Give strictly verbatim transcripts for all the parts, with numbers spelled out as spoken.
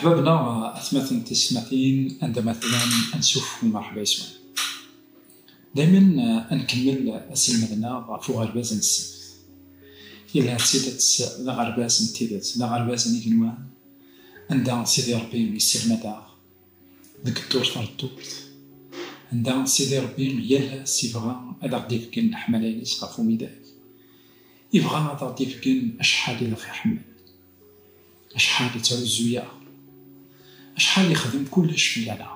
Ḥbabna, atmaten tisetmatin, anda ma tellam, ansuf u merḥba yes-wen. Daymen, eh, ad nkemmel aselmed-nneɣ ɣef uɣerbaz n ssebt. Yella d tidet d aɣerbaz n tidet, d aɣerbaz n igenwan, anda Sidi Ṛebbi yesselmad-aɣ deg ddurt ɣer ddurt, anda Sidi Ṛebbi yal ass yebɣa ad aɣ-d-ibeggen leḥmala-ines ɣef umidag. Yebɣa ad aɣ-d-ibeggen acḥal i aɣ-iḥemmel, acḥal i ttɛuzzuyeɣ, acḥal yexdem kullec fell-aneɣ.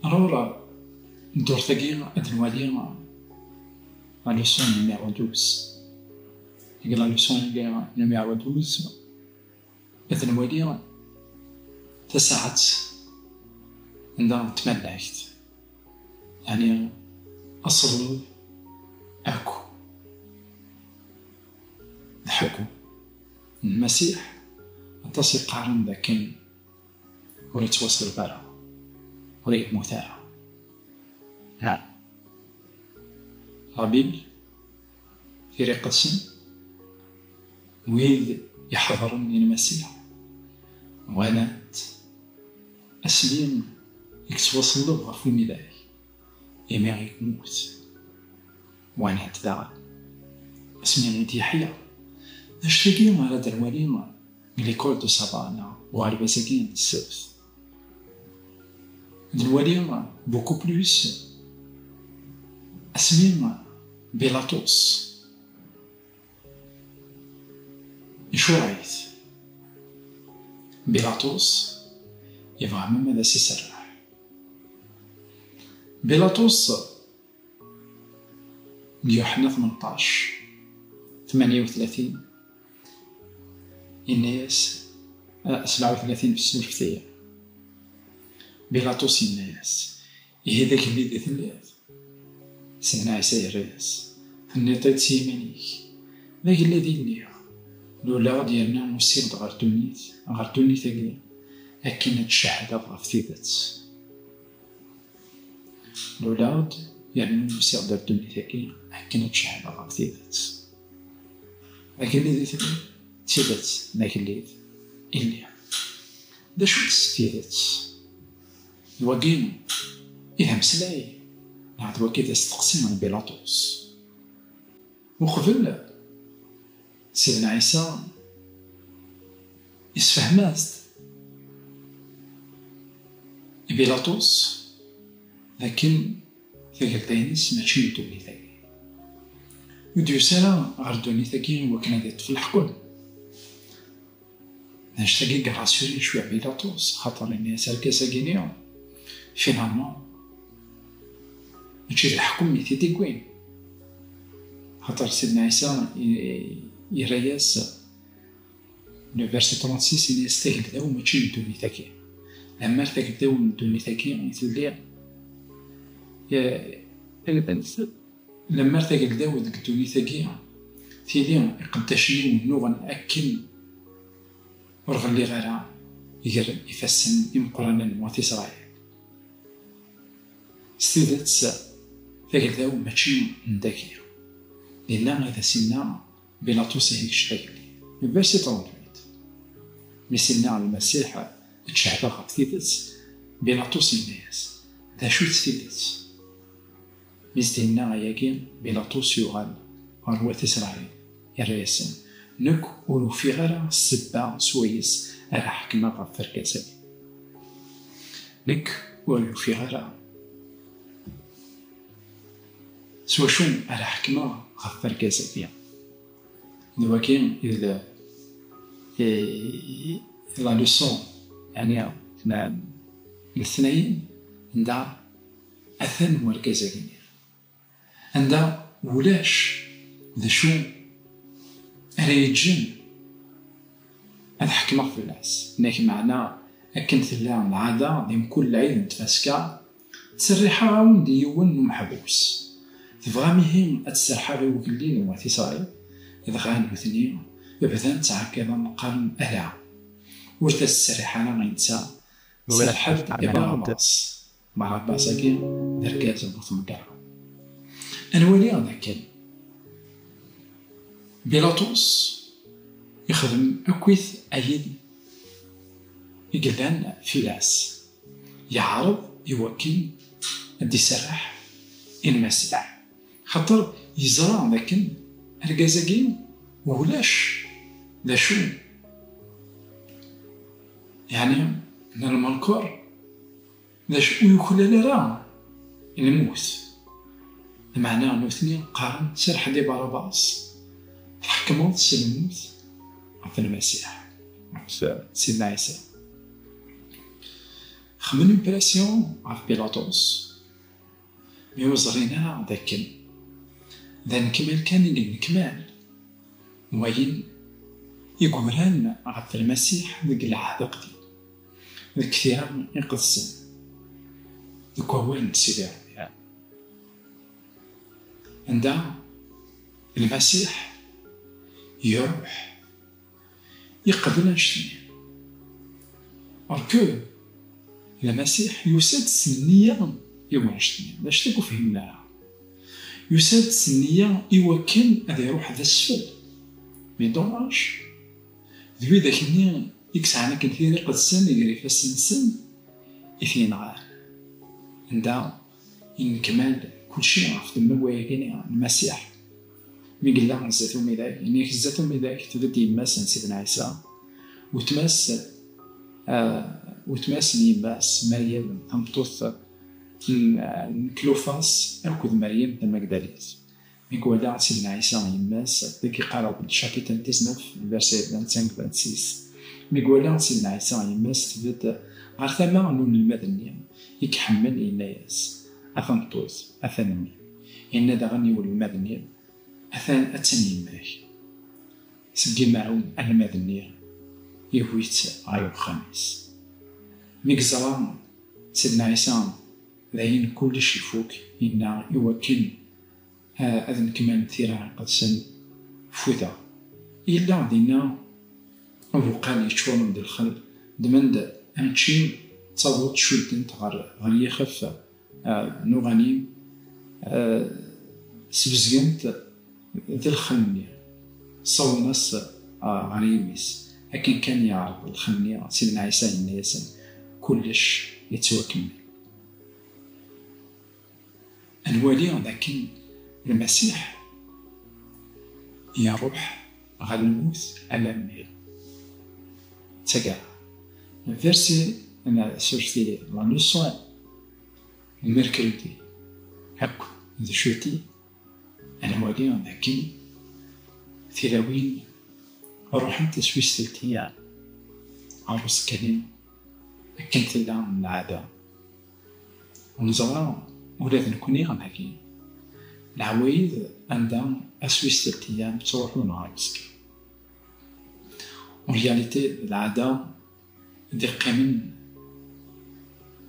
Alors, ddurt-agi ad nwali la leçon numéro douze. Deg la leçon numéro douze, ad nwali tasaɛet anda n tmallakt, yeɛni aṣelleb akk d ḥeggu n Lmasiḥ. Aṭas i qqaren d akken ur yettwaṣelleb ara, ur yemmut ara. Ha. La Bible Tira Iqedsen, wid iḥeḍren i Lmasiḥ, walan-t asmi i yettwaṣelleb ɣef umidag, imi i yemmut. Walan-t daɣen asmi i d-yeḥya. D acu-agi ara d-nwali deg l'école de sabbat neɣ uɣerbaz-agi n ssebt. D nwali beaucoup plus asmi Bilaṭus icureɛ-it. Bilaṭus yebɣa même ad as-iserreḥ. Bilaṭus deg Yuḥenna tmenṭac, tmanya u tlatin, yenna-yas, ah, sebɛa u tlatin, surfet-iyi. Bilaṭus yenna-yas, ihi d agellid i telliḍ? Sidna Ɛisa yerra-yas, tenniḍ-t-id s yiman-ik, d agellid i lliɣ. Luleɣ-d yerna usiɣ-d ɣer ddunit, ɣer ddunit-agi, akken ad d-cehdeɣ ɣef tidet. Luleɣ-d yerna usiɣ-d ar ddunit-agi akken ad cehdeɣ ɣef tidet. D agellid i telliḍ? D tidet, d agellid i lliɣ. D acu-tt s tidet? D wagi i d ameslay, neɣ d wagi d asteqsi n Bilaṭus? Uqbel, Sidna Ɛisa isefhem-as-d i Bilaṭus d akken tagelda-ines mačči n ddunit-agi. Ur d-yusi ara ɣer ddunit-agi i wakken ad iṭṭef leḥkem. D anect-agi i yerassurin cwiya Bilaṭus, xaṭer yenna-yas argaz-agi-nni, finalement, mačči d leḥkem i t-id-iwwin. Xaṭer Sidna Ɛisa i-, i-, yerra-yas, le verset trente-six, yenna-yas, tagelda-w mačči n ddunit-agi. Lemmer tagelda-w n ddunit-agi i telli, eh, lemmer tagelda-w deg ddunit-agi tili iqeddacen-iw nnuɣen akken ur ɣelliɣ ara gar ifassen imeqqranen n wat Isṛayil. S tidet, tagelda-w mačči n dagi. Dinna ad as-inna Bilaṭus ad yečč tagellidt. Verset trente-huit. Mi s-inna Lmasiḥ, ad cehdeɣ ɣef tidet, Bilaṭus yenna-yas, d acu-tt tidet? Mi s-d-yenna ayagi, Bilaṭus yuɣal ɣer wat Isṛayil, yerra-yasen, nekk ur ufiɣ ara ssebba swayes ara ḥekmeɣ ɣef wergaz-agi. Nekk ur ufiɣ ara s wacu ara ḥekmeɣ ɣef wergaz-agi. D wagi i d la, i, i la leçon, yeɛni, n letnayen, anda atan wergaz-agi-nni. Anda ulac d acu ara yeǧǧen ad ḥekmeɣ fell-as. Nek meɛna akken tella lɛada di mkul lɛid n tfaska, ttserriḥeɣ-awen-d i yiwen n umeḥbus. Tebɣam ihi ad tserrḥeɣ i ugellid n wat Isṛayil? Dɣa nutni bdan ttɛeggiḍen qqaren, ala, ur t-as-ttserriḥ ara i netta, serrḥ-d i Barabbas. Barabbas-agi d argaz n bu tmeggara. Ad nwali dakken Bilaṭus ixdem akkit ayen i yellan fell-as, yeɛreḍ i wakken ad d-iserreḥ i Lmasiḥ, xaṭer yeẓra d akken argaz-agi ulac d acu, yeɛni, n lmenker, d acu ur yuklal ara lmut. Lmeɛna nutni qqaren: "Serreḥ-d i Barabas, tḥekmeḍ s lmut ɣef Lmasiḥ." Sidna Ɛisa. Xemmen une pression ɣef Pilatus, mi ur ẓrin ara d akken d anekmal kan i yennekmal wayen i yugran ɣef Lmasiḥ deg Lɛehd Aqdim, deg Tira Iqedsen, deg wawal n Sidi Ṛebbi, anda Lmasiḥ iruḥ iqbel annect-nni. Or que Lmasiḥ yusa-d s nniya i wannect-nni, d acu akk ur fhimen ara. Yusa-d s nniya i wakken ad iruḥ d asfel. Mais dommage, d widak-nni i yesɛan akken Tira Iqedsen gar ifassen-nsen i t-yenɣan. Anda yennekmal kulci ɣef ddemma n wayagi-nni n Lmasiḥ. Mi yella zdat umidag, yenna-yak zdat umidag tbedd yemma-s n Sidna Ɛisa, wetma-s, ah, wetma-s n yemma-s, Meryem, tameṭṭut n, n Klufas, akked Meryem Tamagdalit. Mi iwala Sidna Ɛisa yemma-s, deg iqarab n chapitre dix-neuf, verset vingt-cinq, vingt-six. Mi iwala Sidna Ɛisa yemma-s tbedd ɣer tama n unelmad-nni i iḥemmel, yenna-yas: "A tameṭṭut, atan mmi." Yenna daɣen i unelmad-nni: "Atan, attan yemma-k." Seg imaɛun, anelmad-nni yewwi-tt ɣer uxxam-is. Mi yeẓra Sidna Ɛisa d ayen kullec ifuk, yenna: "I wakken, ah, ad nekmel Tira Iqedsen, fudeɣ." Yella dinna abuqal yeččuren d lxel, ddmen-d ancci d taḍuṭ, cudden-t ɣer, ɣer yixef, ah, n uɣanim, ah, sbezgen-t d lxel-nni, ssawḍen-as, ah, ɣer yimi-s. Akken kan yeɛreḍ lxel-nni, Sidna Ɛisa yenna-yasen: "Kullec yettwakemmel." Ad nwali d akken Lmasiḥ iruḥ ɣer lmut alammi d taggara. Verset n, surti la leçon n Mercredi akk d jeudi, ad nwali d akken tilawin ruḥent s wis teltiya ɣer usekkan-nni akken tella lɛada. Neẓra ula d nekkni dagi, leɛwayed anda ass wis teltiya ttruḥun ɣer usekkan. En réalité, d lɛada i d-iqqimen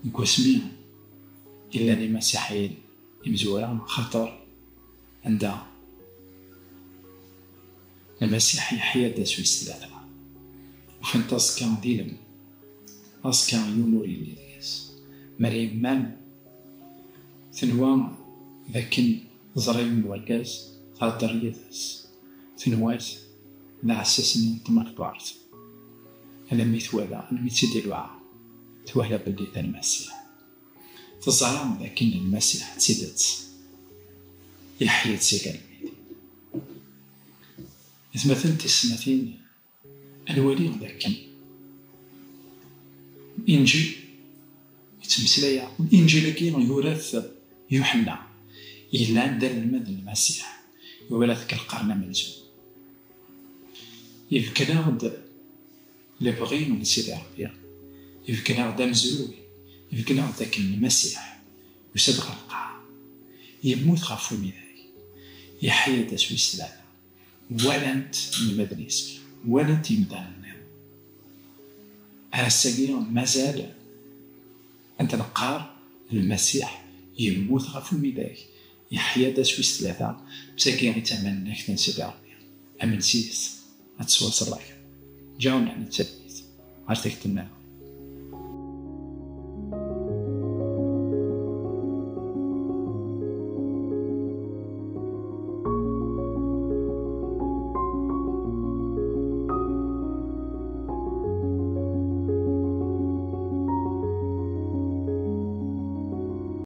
deg wasmi i llan imasiḥiyen imezwura, xaṭer anda Lmasiḥ yeḥya-d ass wis tlata, ufan-t aẓekka d ilem, aẓekka yiwen ur yelli deg-s. Meryem mam tenwa d akken teẓra yiwen n wergaz, thedder yid-s, tenwa-t d aɛessas-nni n tmeqbert. Alammi twala, alammi tt-id-iluɛa, twala belli d Lmasiḥ. Teẓra d akken Lmasiḥ d tidet yeḥya-d seg lmit. Atmaten tisetmatin, ad nwali d akken Inǧil yettmeslay-aɣ, Inǧil-agi yura-t Yuḥenna, yellan d anelmad n Lmasiḥ, yura-t deg lqern amenzu. Yebken-aɣ-d lebɣi n Sidi Ṛebbi, yebken-aɣ-d amezruy, yebken-aɣ-d akken Lmasiḥ yusa-d ɣer lqaɛa, yemmut ɣef umidag, yeḥya-d ass wis tlata. Walan-t inelmaden-is, walan-t yimdanen-nniḍen. Ar ass-agi mazal ad d-neqqar Lmasiḥ yemmut ɣef umidag, yeḥya-d ass wis tlata, d tagi i d tamannagt n Sidi Ṛebbi. Amen s yis, ad tettwaṣellak. Ǧawen ḥna d talwit ɣer takti-nniḍen.